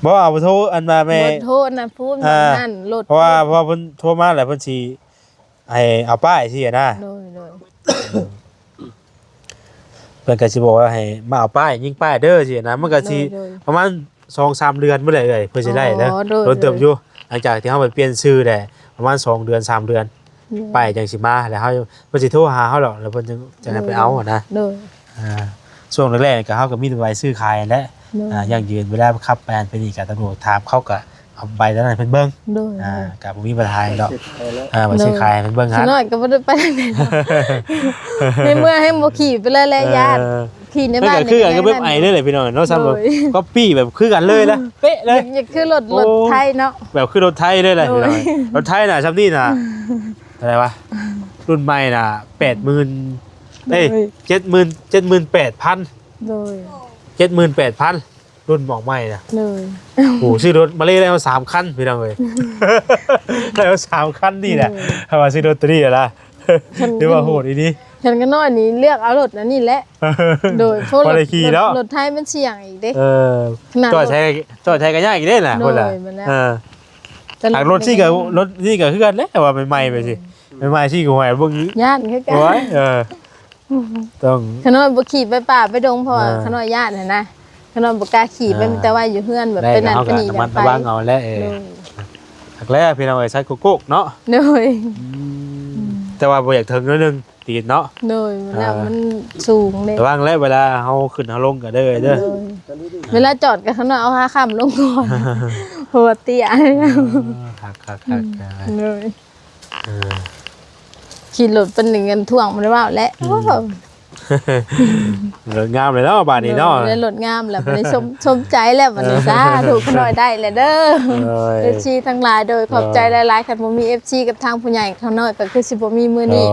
ບໍ່ ເອົາໂທ ອັນວ່າແມ່ ບໍ່ໂທນະ ພູນ ອ່າ ນັ້ນລົດ ເພາະວ່າ ເພາະວ່າເພິ່ນໂທມາແລ້ວ ເພິ່ນຊິໃຫ້ເອົາປ້າຍຊີ້ນະ ໂດຍ ໂດຍ ເພິ່ນກໍຊິບອກວ່າໃຫ້ມາເອົາປ້າຍ ຍິງປ້າຍເດີຊີ້ນະ ມັນກໍຊິ ໂດຍ ໂດຍ ປະມານສອງສາມເດືອນພຸ້ນແຫຼະເອີຍ ເພິ່ນຊິໄດ້ເດີ ອໍ ໂດຍ ໂດນເຕີບຢູ່ ໂດຍ ຫຼັງຈາກທີ່ເຮົາໄປປ່ຽນຊື່ໄດ້ປະມານສອງເດືອນ ສາມເດືອນ ໂດຍ ປ້າຍຈັ່ງຊິມາ ແລ້ວເຮົາ ເພິ່ນຊິໂທຫາເຮົາດອກ ແລ້ວເພິ່ນຈັ່ງ ຈັ່ງໃຫ້ໄປເອົາຫັ້ນນະ ໂດຍ ອ່າ ຊ່ວງແລກໆ ກໍເຮົາກໍມີແຕ່ໃບຊື້ຂາຍຫັ້ນແຫຼະ ໂດຍ ອ່າ ຢັ້ງຢືນ ເວລາຂັບໄປຫັ້ນໄປນີ້ ກໍຕຳຫຼວດຖາມ ເຂົາກໍ ເອົາໃບນັ້ນໃຫ້ເພິ່ນເບິ່ງ ໂດຍ ອ່າ ກໍບໍ່ມີບັນຫາຫຍັງດອກ ອ່າ ໃບຊື້ຂາຍໃຫ້ເພິ່ນເບິ່ງຫັ້ນ ຂ້ານ້ອຍກໍບໍ່ໄດ້ໄປທາງໃດເນາະ ໃນເມືອງແຮ່ງບໍ່ຂີ່ໄປເລີຍແຫຼະ ເອີ ຢ້ານ ຂີ່ໃນບ້ານ ມັນກໍຄືກັນກັບແບບໄອເລີຍແຫຼະ ພີ່ນ້ອງເນາະ ໂດຍ ຊ້ຳແບບກັອບປີ້ແບບຄືກັນເລີຍນະ ເປະເລີຍ ຢາກ ຢາກຄືລົດ ໂອ້ ລົດໄຖເນາະ ແບບຄືລົດໄຖເລີຍແຫຼະ ໂດຍ ພີ່ນ້ອງ ລົດໄຖນະ ຊ້ຳນີ້ນະ ເທົ່າໃດວະ ລຸ້ນໃໝ່ນະ ແປດໝື່ນ ເອີຍ ໂດຍ ເຈັດໝື່ນ ເຈັດໝື່ນແປດພັນ ໂດຍ ເຈັດໝື່ນແປດພັນ ລຸ້ນອອກໃໝ່ນະ ໂດຍ ໂອ້ ຊື້ລົດມາເລີຍ ໄດ້ມາສາມຄັນ ພີ່ນ້ອງເອີຍ ໄດ້ມາສາມຄັນນີ້ແຫຼະ ໂດຍ ຖ້າວ່າຊື້ລົດໂຕນີ້ນະ ຖືວ່າໂຫດອີ່ຫຼີ ເຫັນຂ້ານ້ອຍນີ້ເລືອກເອົາລົດອັນນີ້ແຫຼະ ໂດຍ ເພາະລົດ ບໍ່ໄດ້ຂີ່ເນາະ ລົດ ລົດໄຖມັນສ່ຽງອີກເດ້ ເອີ ຈອດໃສ ຈອດໃສກໍຍາກອີກເດ້ນະ ໂດຍ ພຸ້ນລະ ແມ່ນແລ້ວ ເອີ ແຕ່ລົດ ລົດຊີ້ກໍ ລົດນີ້ກໍຄືກັນແຫຼະ ວ່າໃໝ່ໆ ໄປຊີ້ ໂດຍ ໃໝ່ໆ ຊີ້ກໍຫ້ວຍເບິ່ງ ຢ້ານຄືກັນ ໂອ້ຍ ເອີ ຕ້ອງ ຂ້ານ້ອຍບໍ່ຂີ່ໄປປ່າໄປດົງ ເພາະວ່າ ອ່າ ຂ້ານ້ອຍຢ້ານຫັ້ນນະ ຂ້ານ້ອຍບໍ່ກ້າຂີ່ໄປ ອ່າ ມີແຕ່ໄວ້ຢູ່ເຮືອນ ແບບໄປນັ້ນໄປນີ້ ໄດ້ກໍເຮົາກໍລະມັດລະວັງເອົາແຫຼະ ເອີ ໂດຍ ຄັກແລ້ວ ພີ່ນ້ອງເອີຍ ໃສ່ໂກໂກ້ເນາະ ໂດຍ ອືມ ແຕ່ວ່າບໍ່ຢາກເຖິງໜ້ອຍໜຶ່ງ ຕີນເນາະ ໂດຍ ແລ້ວ ອ່າ ມັນສູງເດ້ ລະວັງແຫຼະ ເວລາເຮົາຂຶ້ນເຮົາລົງກໍເດີ ໂດຍ ເດີ ເວລາຈອດກໍຂ້ານ້ອຍເອົາຂາຄ້ຳລົງກ່ອນ ເພາະວ່າເຕ້ຍ ອ່າ ຄັກໆໆ ໂດຍ ອ່າ ຂີ່ລົດເປັນເງິນຖ້ວງບໍ່ໄດ້ເວົ້າແຫຼະ ອືມ ໂອ້ ລົດງາມເລີຍເນາະບາດນີ້ເນາະ ໂດຍ ໄດ້ລົດງາມແລ້ວ ບາດນີ້ສົມ ສົມໃຈແລ້ວບາດນີ້ ສາທຸ ຂ້ານ້ອຍໄດ້ແລ້ວເດີ ໂດຍ ເອັຟຊີທັງຫຼາຍ ໂດຍ ຂອບໃຈ ໂດຍ ຫຼາຍໆ ຄັນບໍ່ມີເອັຟຊີກັບທາງຜູ້ໃຫຍ່ຂ້ານ້ອຍກໍຄືຊິບໍ່ມີມື້ນີ້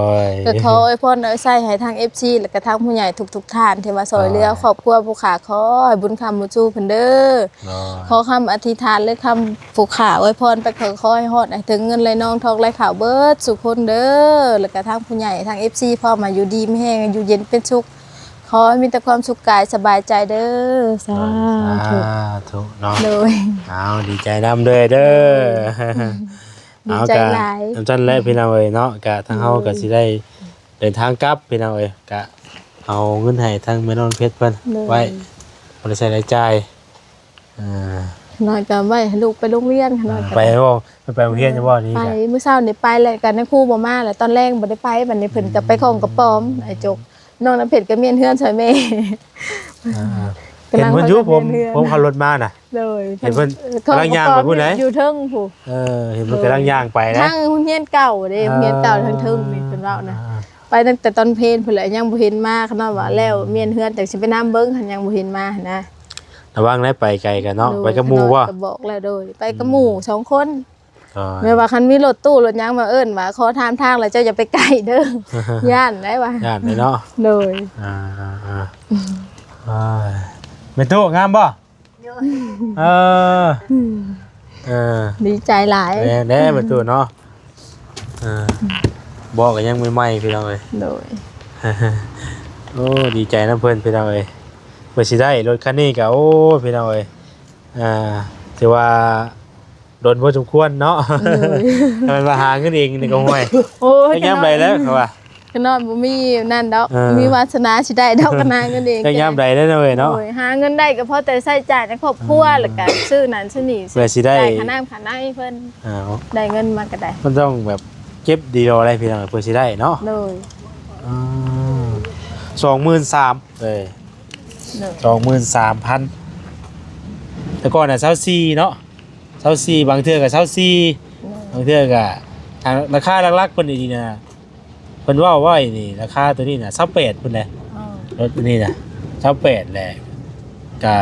ໂດຍ ກໍຂໍອວຍພອນອວຍໄຊໃຫ້ທາງເອັຟຊີ ແລ້ວກໍທາງຜູ້ໃຫຍ່ທຸກໆທ່ານທີ່ວ່າຊ່ອຍເຫຼືອ ໂດຍ ຄອບຄົວຜູ້ຂ້າ ຂໍໃຫ້ບຸນຄ້ຳບຸນຊູເພິ່ນເດີ ໂດຍ ຂໍຄຳອະທິຖານ ຫຼື ຄຳຜູ້ຂ້າອວຍພອນໄປ ຂໍ ຂໍໃຫ້ຮອດໃຫ້ເຖິງເງິນໄຫຼນອງທອງໄຫຼເຂົ້າເບິດສູ່ຄົນເດີ ແລ້ວກະທາງຜູ້ໃຫຍ່ທາງເອັຟຊີ ພ້ອມໃຫ້ຢູ່ດີມີແຮງ ຢູ່ເຢັນເປັນສຸກ ຂໍໃຫ້ມີແຕ່ຄວາມສຸກກາຍສະບາຍໃຈເດີ ສາທຸ ສາທຸເນາະ ໂດຍ ເອົາ ດີໃຈນຳເດີ ເດີ ໂດຍ ດີໃຈຫຼາຍ ເອົາ ກະ ຈັ່ງຊັ້ນແຫຼະພີ່ນ້ອງເອີຍເນາະ ກະທາງເຮົາ ໂດຍ ກະຊິໄດ້ເດີນທາງກັບພີ່ນ້ອງເອີຍ ກະເອົາເງິນໃຫ້ທາງແມ່ນ້ອງເພັດເພິ່ນ ໂດຍ ໄວ້ ບໍ່ໄດ້ໃຊ້ລາຍຈ່າຍ ອ່າ ຂະນ້ອຍກໍໄວ້ໃຫ້ລູກໄປໂຮງຮຽນ ຂະນ້ອຍກໍ ໄປບໍ່ ໄປໂຮງຮຽນຢູ່ບໍ່ນີ້ ໄປ ກະ ມື້ເຊົ້ານີ້ໄປແລ້ວ ກໍນາຍຄູບໍ່ມາແລ້ວ ຕອນແລງບໍ່ໄດ້ໄປ ບັດນີ້ເພິ່ນກໍໄປຂອງກະປອມ ອືມ ອ້າຍຈົກ ນ້ອງນ້ຳເພັດກໍມ້ຽນເຮືອນຊ່ອຍແມ່ ອ່າ ກໍ ເຫັນເພິ່ນຢູ່ ຜົມ ຜົມຂັບລົດມານະ ໂດຍ ເຫັນເພິ່ນ ເພິ່ນ ກຳລັງຍ່າງໄປພຸ້ນໃດ ຢູ່ເທິງພຸ້ນ ເອີ ເຫັນເພິ່ນກຳລັງຍ່າງໄປນະ ທາງໂຮງຮຽນເກົ່າເດ້ ໂຮງຮຽນເກົ່າທາງເທິງນີ້ ອ່າ ເພິ່ນເວົ້ານະ ອ່າ ໄປຕັ້ງແຕ່ຕອນເພນພຸ້ນແຫຼະ ຍັງບໍ່ເຫັນມາ ຂະນ້ອຍວ່າແລ້ວ ອືມ ມ້ຽນເຮືອນ ຈັ່ງຊິໄປນຳເບິ່ງ ຍັງບໍ່ເຫັນມາຫັ້ນນະ ລະວັງໄດ໋ ໄປໄກກັນເນາະ ໂດຍ ໄປກັບໝູ່ບໍ່ ຂະນ້ອຍກໍບອກແລ້ວ ໂດຍ ໄປກັບໝູ່ ອ່າ ສອງຄົນ ໂດຍ ແມ່ນວ່າຄັນມີລົດຕູ້ລົດຫຍັງວ່າເອີ້ນວ່າຂໍຖາມທາງແລ້ວເຈົ້າຢ່າໄປໃກ້ເດີ ຢ້ານໄດ໋ວ່າ ຢ້ານໄດ໋ເນາະ ໂດຍ ອ່າໆໆ ອືມ ອ່າ ແມ່ຕູ້ງາມບໍ່ ໂດຍ ເອີ ອືມ ເອີ ດີໃຈຫຼາຍ ແມ່ນແດ່ ແມ່ຕູ້ເນາະ ອ່າ ເບາະກໍຍັງໃໝ່ໆ ພີ່ນ້ອງເອີຍ ໂດຍ ໂອ້ ດີໃຈນຳເພິ່ນ ພີ່ນ້ອງເອີຍ ເພິ່ນຊິໄດ້ລົດຄັນນີ້ກໍ ໂອ້ ພີ່ນ້ອງເອີຍ ອ່າ ຖືວ່າ ດົນພໍສົມຄວນເນາະ ໂດຍ ແມ່ນວ່າຫາເງິນເອງນີ້ກໍ ໂອ້ຍ ໂອ້ຍ ຍາມໃດແລ້ວ ຂະນ້ອຍວ່າ ຂະນ້ອຍບໍ່ມີນັ້ນດອກ ເອີ ມີວາສະໜາຊິໄດ້ດອກ ຂະນ້ອຍຫາເງິນເອງ ກໍຍາມໃດແລ້ວເນາະ ເອີຍເນາະ ໂດຍ ຫາເງິນໄດ້ກໍພໍແຕ່ໃຊ້ຈ່າຍໃນຄອບຄົວ ອືມ ແລ້ວກໍຊື້ນັ້ນຊື້ນີ້ ເພື່ອຊິໄດ້ ໄດ້ຄ່ານ້ຳຄ່າໃນເພິ່ນ ອ່າ ໄດ້ເງິນມາກໍໄດ້ ມັນຕ້ອງແບບເກັບດີລໍໄດ້ພີ່ນ້ອງ ເພື່ອຊິໄດ້ເນາະ ໂດຍ ອືມ ສອງໝື່ນສາມ ເອີຍ ໂດຍ ສອງໝື່ນສາມພັນ ແຕ່ກ່ອນນະ ຊາວສີ່ເນາະ ຊາວສີ່ ບາງເທື່ອກໍຊາວສີ່ ໂດຍ ບາງເທື່ອກໍ ອ່າ ລາຄາຫຼັກໆເພິ່ນນີ້ນະ ເພິ່ນເວົ້າໄວ້ນີ້ ລາຄາໂຕນີ້ນະ ຊາວແປດພຸ້ນແຫຼະ ອໍ ລົດນີ້ນະ ຊາວແປດແຫຼະ ກະ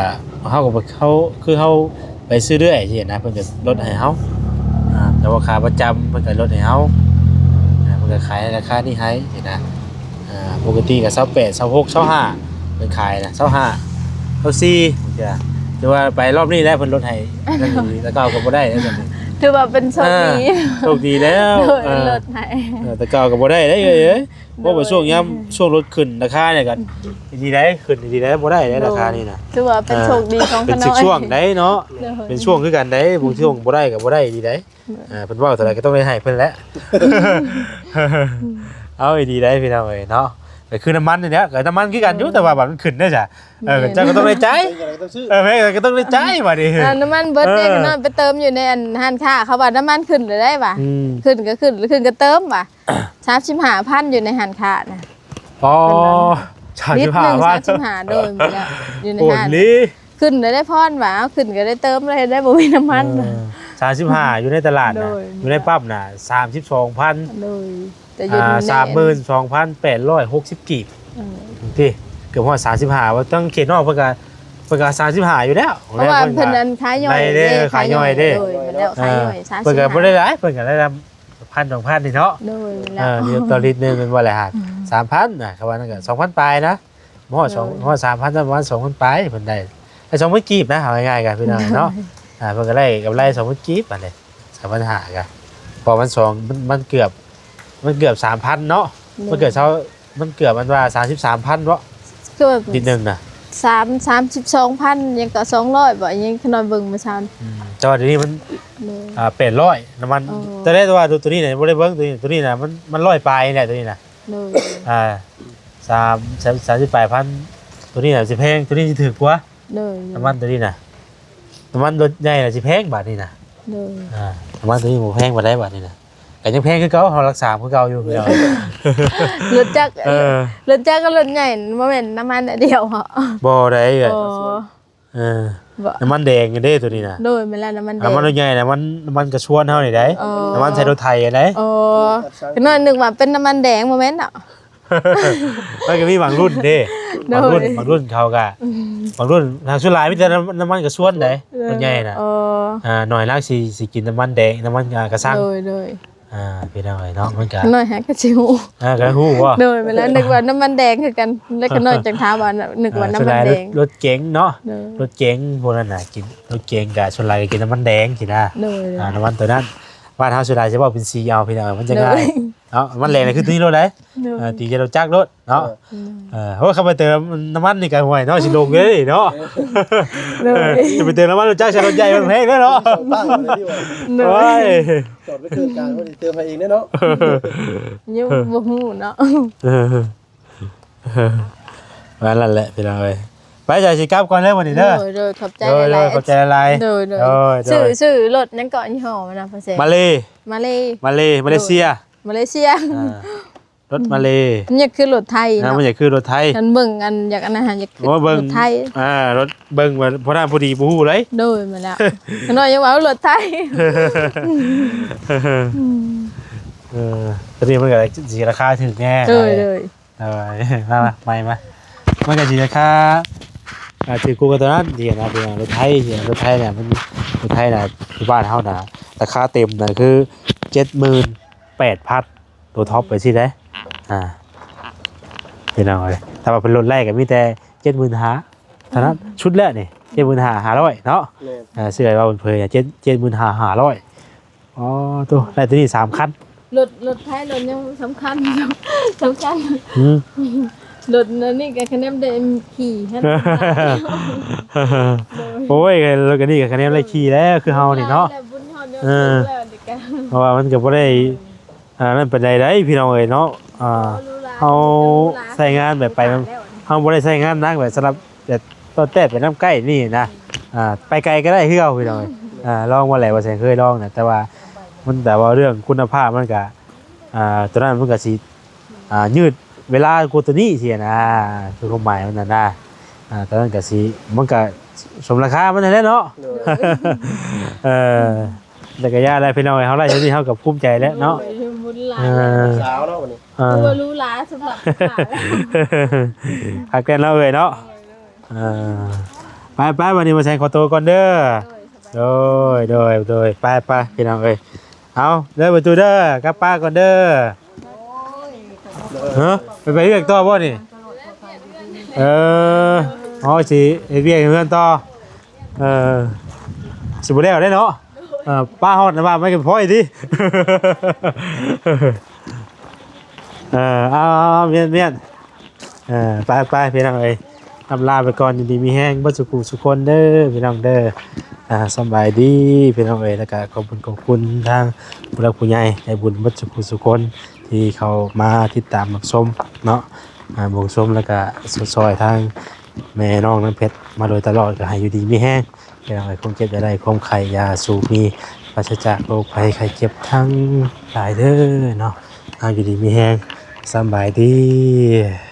ເຮົາກໍບໍ່ ເຮົາ ຄືເຮົາໄປຊື້ເລື້ອຍຊີ້ນະ ເພິ່ນກໍລົດໃຫ້ເຮົາ ອ່າ ແຕ່ວ່າຂາປະຈຳເພິ່ນກໍລົດໃຫ້ເຮົາ ອ່າ ເພິ່ນກໍຂາຍໃນລາຄານີ້ໃຫ້ຊີ້ນະ ອ່າ ປົກກະຕິກໍຊາວແປດ ຊາວຫົກ ຊາວຫ້າ ເພິ່ນຂາຍນະ ຊາວຫ້າ ຊາວສີ່ ຖືວ່າໄປລອບນີ້ແຫຼະເພິ່ນລົດໃຫ້ ແຕ່ເກົ່າກໍບໍ່ໄດ້ແລ້ວ ຖືວ່າເປັນໂຊກດີ ອ່າ ໂຊກດີແລ້ວ ໂດຍ ເອີ ລົດໃຫ້ ເອີ ແຕ່ເກົ່າກໍບໍ່ໄດ້ເດ້ເອີຍ ໂດຍ ເພາະວ່າຊ່ວງຍາມ ໂດຍ ຊ່ວງລົດຂຶ້ນລາຄານີ້ກໍ ອືມ ດີໃດ໋ ຂຶ້ນດີໃດ໋ ບໍ່ໄດ້ໃດ໋ ໂດຍ ລາຄານີ້ນະ ຖືວ່າເປັນໂຊກດີຂອງ ເປັນ ຂະນ້ອຍ ຊ່ວງໃດ໋ເນາະ ໂດຍ ເປັນຊ່ວງຄືກັນໃດ໋ ບາງຊ່ວງບໍ່ໄດ້ກໍບໍ່ໄດ້ດີໃດ໋ ອ່າ ເພິ່ນເວົ້າເທົ່າໃດກໍຕ້ອງໄດ້ໃຫ້ເພິ່ນແຫຼະ ເອົາ ດີໄດ໋ພີ່ນ້ອງເອີຍເນາະ ກໍຄືນ້ຳມັນນີ້ແຫຼະ ກໍນ້ຳມັນຄືກັນຢູ່ ໂດຍ ແຕ່ວ່າບັດມັນຂຶ້ນເດ້ຊະ ເອີ ແມ່ນ ເຈົ້າກໍຕ້ອງໄດ້ຈ່າຍ ເຈົ້າກໍຕ້ອງຊື້ ເອີ ແມ່ນ ກໍຕ້ອງໄດ້ຈ່າຍບັດນີ້ ອ່າ ນ້ຳມັນເບິດເດ້ ເອີ ກໍນອນໄປເຕີມຢູ່ໃນອັນຮ້ານຄ້າ ເຂົາວ່ານ້ຳມັນຂຶ້ນແລ້ວໄດ໋ວ່າ ອືມ ຂຶ້ນກໍຂຶ້ນ ຂຶ້ນກໍເຕີມວ່າ ສາມສິບຫ້າພັນ ຢູ່ໃນຮ້ານຄ້ານະ ອໍ ເພິ່ນວ່າ ສາມສິບຫ້າພັນ ລິດໜຶ່ງ ສາມສິບຫ້າ ໂດຍ ແມ່ນແລ້ວ ຢູ່ໃນຮ້ານ ຂຶ້ນແລ້ວໄດ້ພອນວ່າ ເອົາ ຂຶ້ນກໍໄດ້ເຕີມແລ້ວ ເຮັດໄດ້ບໍ່ມີນ້ຳມັນ ເອີ ສາມສິບຫ້າ ຢູ່ໃນຕະຫຼາດນະ ໂດຍ ຢູ່ໃນປ້ຳນະ ສາມສິບສອງພັນ ໂດຍ ແຕ່ຢູ່ ອ່າ ໃນ ສາມໝື່ນສອງພັນແປດຮ້ອຍຫົກສິບກີບ ເອີ ເດ້ ເກືອບຮອດສາມສິບຫ້າ ວ່າທາງເຂດນອກເພິ່ນກໍ ເພິ່ນກໍສາມສິບຫ້າຢູ່ແລ້ວ ເພາະວ່າເພິ່ນນັ້ນຂາຍຍ່ອຍເດ້ ຂາຍຍ່ອຍເດ້ ໂດຍ ແມ່ນແລ້ວ ຂາຍຍ່ອຍ ອ່າ ສາມສິບຫ້າ ເພິ່ນກໍບໍ່ໄດ້ຫຼາຍ ເພິ່ນກໍໄດ້ ພັນສອງພັນນີ້ເນາະ ໂດຍ ແມ່ນແລ້ວ ເອີ ລິດຕໍ່ລິດໜຶ່ງແມ່ນບໍ່ລະ ອືມ ສາມພັນນະ ຄຳວ່ານັ້ນກໍສອງພັນປາຍນະ ບໍ່ຮອດສອງ ໂດຍ ຮອດສາມພັນ ປະມານສອງພັນປາຍ ເພິ່ນໄດ້ ໄດ້ສອງພັນກີບນະ ເອົາງ່າຍໆກໍພີ່ນ້ອງເນາະ ໂດຍ ອ່າ ເພິ່ນກໍໄດ້ກຳໄລສອງພັນກີບ ບາດນີ້ສາມພັນຫ້າກໍ ເພາະມັນສອງ ມັນ ມັນເກືອບ ມັນເກືອບສາມພັນເນາະ ໂດຍ ມັນເກືອບຊາວ ມັນເກືອບ ມັນວ່າສາມສິບສາມພັນເນາະ ເກືອບ ນິດໜຶ່ງນະ ສາມ ສາມສິບສອງພັນຫຍັງກໍສອງຮ້ອຍບໍ່ ຫຍັງ ຂະນ້ອຍເບິ່ງມື້ເຊົ້າ ອືມ ແຕ່ວ່າດຽວນີ້ມັນ ໂດຍ ອ່າ ແປດຮ້ອຍ ນ້ຳມັນ ອໍ ແຕ່ ແຕ່ວ່າໂຕ ໂຕນີ້ນະ ບໍ່ໄດ້ເບິ່ງ ໂຕນີ້ ໂຕນີ້ນະ ມັນ ມັນຮ້ອຍປາຍນີ້ແຫຼະ ໂຕນີ້ນະ ໂດຍ ອ່າ ສາມ ສາມ ສາມສິບປາຍພັນ ໂຕນີ້ນະຊິແພງ ໂຕນີ້ຊິຖືກກວ່າ ໂດຍ ນ້ຳມັນໂຕນີ້ນະ ນ້ຳມັນລົດໃຫຍ່ນະຊິແພງບາດນີ້ນະ ໂດຍ ອ່າ ນ້ຳມັນໂຕນີ້ບໍ່ແພງປານໃດບາດນີ້ນະ ກໍຍັງແພງຄືເກົ່າ ເຮົາລັກສາມຄືເກົ່າຢູ່ພີ່ນ້ອງ ລົດຈັກ ເອີ ລົດຈັກກັບລົດໃຫຍ່ບໍ່ແມ່ນນ້ຳມັນອັນດຽວເນາະ ບໍ່ໄດ້ເອື້ອຍ ບໍ່ ເອີ ບໍ່ ນ້ຳມັນແດງເດ້ໂຕນີ້ນະ ໂດຍ ແມ່ນແລ້ວ ນ້ຳມັນແດງ ນ້ຳມັນລົດໃຫຍ່ນະ ນ້ຳມັນ ນ້ຳມັນກະຊວນເຮົານີ້ໃດ໋ ອໍ ນ້ຳມັນໃສ່ລົດໄຖຫັ້ນໃດ໋ ອໍ ກໍນ້ອຍນຶກວ່າເປັນນ້ຳມັນແດງ ບໍ່ແມ່ນເນາະ ມັນກໍມີບາງລຸ້ນເດ້ ໂດຍ ບາງລຸ້ນ ບາງລຸ້ນເຂົາກໍ ອືມ ບາງລຸ້ນ ທາງສ່ວນຫຼາຍມີແຕ່ນ້ຳ ນ້ຳມັນກະຊວນໃດ໋ ໂດຍ ສ່ວນໃຫຍ່ນະ ອໍ ອ່າ ໜ້ອຍນັກຊິ ຊິກິນນ້ຳມັນແດງ ນ້ຳມັນ ອ່າ ກະຊັງ ໂດຍ ໂດຍ ອ່າ ພີ່ນ້ອງເອີຍເນາະ ມັນກະ ນ້ອຍຫາກະຊິຮູ້ ອ່າ ກະຮູ້ບໍ່ ໂດຍ ແມ່ນແລ້ວ ນຶກວ່ານ້ຳມັນແດງຄືກັນ ແລ້ວຂະນ້ອຍຈັ່ງຖາມວ່າ ນຶກວ່າ ອ່າ ນ້ຳມັນແດງ ສ່ວນຫຼາຍລົດ ລົດເກັງເນາະ ໂດຍ ລົດເກັງພວກນັ້ນນະ ກິນ ລົດເກັງກະສ່ວນຫຼາຍກໍກິນນ້ຳມັນແດງຊີ້ນະ ໂດຍ ອ່າ ນ້ຳມັນໂຕນັ້ນ ບ້ານເຮົາສ່ວນຫຼາຍຊິເວົ້າເປັນສີເອົາ ພີ່ນ້ອງ ມັນຈະງ່າຍເນາະ. ມັນແລ່ນຄືຕົວນີ້ໂລດໄດ໋ ເອີ ຕີໃຈລົດຈັກໂລດເນາະ. ເອີ ໂອ້ຍ ຄັນໄປເຕີມນ້ຳມັນນີ້ກໍ ຫ້ວຍເນາະ ຊິລົງເລີຍເນາະ. ໂດຍ ຈະໄປເຕີມນ້ຳມັນລົດຈັກໃສ່ລົດໃຫຍ່ ມັນແພງເດ້ເນາະ. ໂອ້ຍ ຈອດໄປເຄື່ອງການ ເພິ່ນຊິເຕີມໃຫ້ເອງເດ້ເນາະ. ຍັງບໍ່ຮູ້ເນາະ. ເອີ ວ່ານັ້ນແຫຼະພີ່ນ້ອງເອີຍ. ໄປ ຈະຊິກັບກ່ອນເດີບັດນີ້ເດີ. ໂດຍ ໂດຍ ຂອບໃຈຫຼາຍໆ ໂດຍ ໂດຍ ຂອບໃຈຫຼາຍໆ. ໂດຍ ໂດຍ ໂດຍ ໂດຍ ຊື້ ຊື້ລົດຫຍັງເກາະ ຍີ່ຫໍ້ມັນນະ ພໍ່ແຊງ? ມາເລ ມາເລ ມາເລ ມາເລເຊຍ ມາເລເຊຍ ອ່າ ລົດມາເລ. ມັນຢາກຄືລົດໄທເນາະ ອ່າ ມັນຢາກຄືລົດໄທ. ມັນເບິ່ງອັນຢາກອັນນັ້ນ ຢາກ ໂອ້ ເບິ່ງລົດໄທ ອ່າ ລົດ ເບິ່ງວ່າພໍດີບໍ່ຮູ້ເລີຍ. ໂດຍ ມາແລ້ວ ຂ້ານ້ອຍຍັງວ່າລົດໄທ. ເອີ ຕົວນີ້ມັນກໍຊິລາຄາຖືກແນ່. ໂດຍ ໂດຍ ເອີ ມາ ມາ ໃໝ່ມາ ມັນກໍຊິລາຄາ ອ່າ ຖືກກວ່າຕົວນັ້ນ ທີ່ນະ ທີ່ນະ ລົດໄທ ທີ່ນະ ລົດໄທນະ ມັນ ລົດໄທນະ ຢູ່ບ້ານເຮົານະ ລາຄາເຕັມນະຄື ເຈັດໝື່ນແປດພັນ ໂຕທັອບໄປຊີ້ໄດ໋. ອ່າ ພີ່ນ້ອງເອີຍ ຖ້າວ່າເປັນລົດໄລ່ກໍມີແຕ່ ເຈັດໝື່ນຫ້າ ເທົ່ານັ້ນ ອືມ ຊຸດແລ້ວນີ້ ເຈັດໝື່ນຫ້າຫ້າຮ້ອຍເນາະ. ແມ່ນ ເອີ ເຊື່ອວ່າເພິ່ນເຜີຍ ເຈັດ ເຈັດໝື່ນຫ້າຫ້າຮ້ອຍ. ອໍ ໂຕ ໄດ້ຕົວນີ້ສາມຄັນ. ລົດ ລົດໄທ ລົດຫຍັງສຳຄັນ ສຳຄັນ. ຫືມ ລົດອັນນີ້ກໍຄະແນນໄດ້ຂີ່ຫັ້ນ. ໂດຍ ໂອ້ຍ ລົດຄັນນີ້ກໍຄະແນນໄດ້ຂີ່ແລ້ວ ຄືເຮົານີ້ເນາະ. ເອີ ເພາະວ່າມັນກໍບໍ່ໄດ້ ອ່າ ນັ້ນປານໃດໄດ໋ ພີ່ນ້ອງເອີຍເນາະ. ອ່າ ເຮົາໃຊ້ງານແບບໄປ ເຮົາບໍ່ໄດ້ໃຊ້ງານໜັກແບບສຳລັບແບບ ຕອນແຕະໄປນຳໃກ້ນີ້ນະ ອ່າ ໄປໄກກໍໄດ້ຄືເກົ່າ ພີ່ນ້ອງເອີຍ. ອ່າ ລອງມາແລ້ວ ວ່າແສງເຄີຍລອງນະ ແຕ່ວ່າມັນ ແຕ່ວ່າເລື່ອງຄຸນນະພາບມັນກະ ອ່າ ຕົວນັ້ນມັນກະຊິ ອ່າ ຍືດເວລາກວ່າຕົວນີ້ຊີ້ນະ ຄືຄວາມໝາຍມັນນະນະ. ອ່າ ຕົວນັ້ນກະຊິ ມັນກະສົມລາຄາມັນຫັ້ນແຫຼະເນາະ. ໂດຍ ເອີ ແຕ່ກະຢ່າແຫຼະ ພີ່ນ້ອງເອີຍ ເຮົາໄດ້ເທົ່ານີ້ເຮົາກໍພູມໃຈແລ້ວເນາະ. ໂດຍ ບຸນຫຼາຍ ເອີ ສາວເນາະ ບັດນີ້ ອ່າ ຖືວ່າຫຼູຫຼາສຳລັບ ຄັກແນ່ເນາະເອີຍເນາະ. ເອີ ໄປໆ ບັດນີ້ ບໍ່ແສງຂໍໂຕກ່ອນເດີ. ໂດຍ ໂດຍ ໂດຍ ໄປໆ ພີ່ນ້ອງເອີຍ. ເອົາເດີປະຕູເດີ ກັບປ້າກ່ອນເດີ. ຮະ ໄປ ໄປວຽກຕໍ່ບໍ່ນີ້? ເອີ ເຮົາຊິເຮັດວຽກໃນເຮືອນຕໍ່. ເອີ ຊິບໍ່ແລ້ວເດ້ເນາະ. ເອີ ປ້າຮອດນະວ່າໄມ້ກັນພອຍຕິ. ເອີ ເອົາໆ ແມ່ນໆ. ເອີ ໄປໆ ພີ່ນ້ອງເອີຍ ລ່ຳລາໄປກ່ອນ ຢູ່ດີມີແຮງເບິດສູ່ຜູ້ສູ່ຄົນເດີ ພີ່ນ້ອງເດີ. ອ່າ ສຳບາຍດີ ພີ່ນ້ອງເອີຍ ແລ້ວກະຂອບຄຸນ ຂອບຄຸນທາງຜູ້ຫຼັກຜູ້ໃຫຍ່ໃຈບຸນເບິດສູ່ຜູ້ສູ່ຄົນ ທີ່ເຂົ້າມາຕິດຕາມຮັບຊົມເນາະ. ອ່າ ເບິ່ງຊົມ ແລ້ວກະຊ່ອຍທາງແມ່ນ້ອງນ້ຳເພັດມາໂດຍຕະຫຼອດ ກໍໃຫ້ຢູ່ດີມີແຮງ ພີ່ນ້ອງເອີຍ. ຄວາມເຈັບຢ່າໄດ້ ຄວາມໄຂ້ຢ່າສູ່ມີ ປາສະຈາກໂລກໄພໄຂ້ເຈັບທັງຫຼາຍເດີເນາະ. ອ່າ ຢູ່ດີມີແຮງ ສຳບາຍດີ.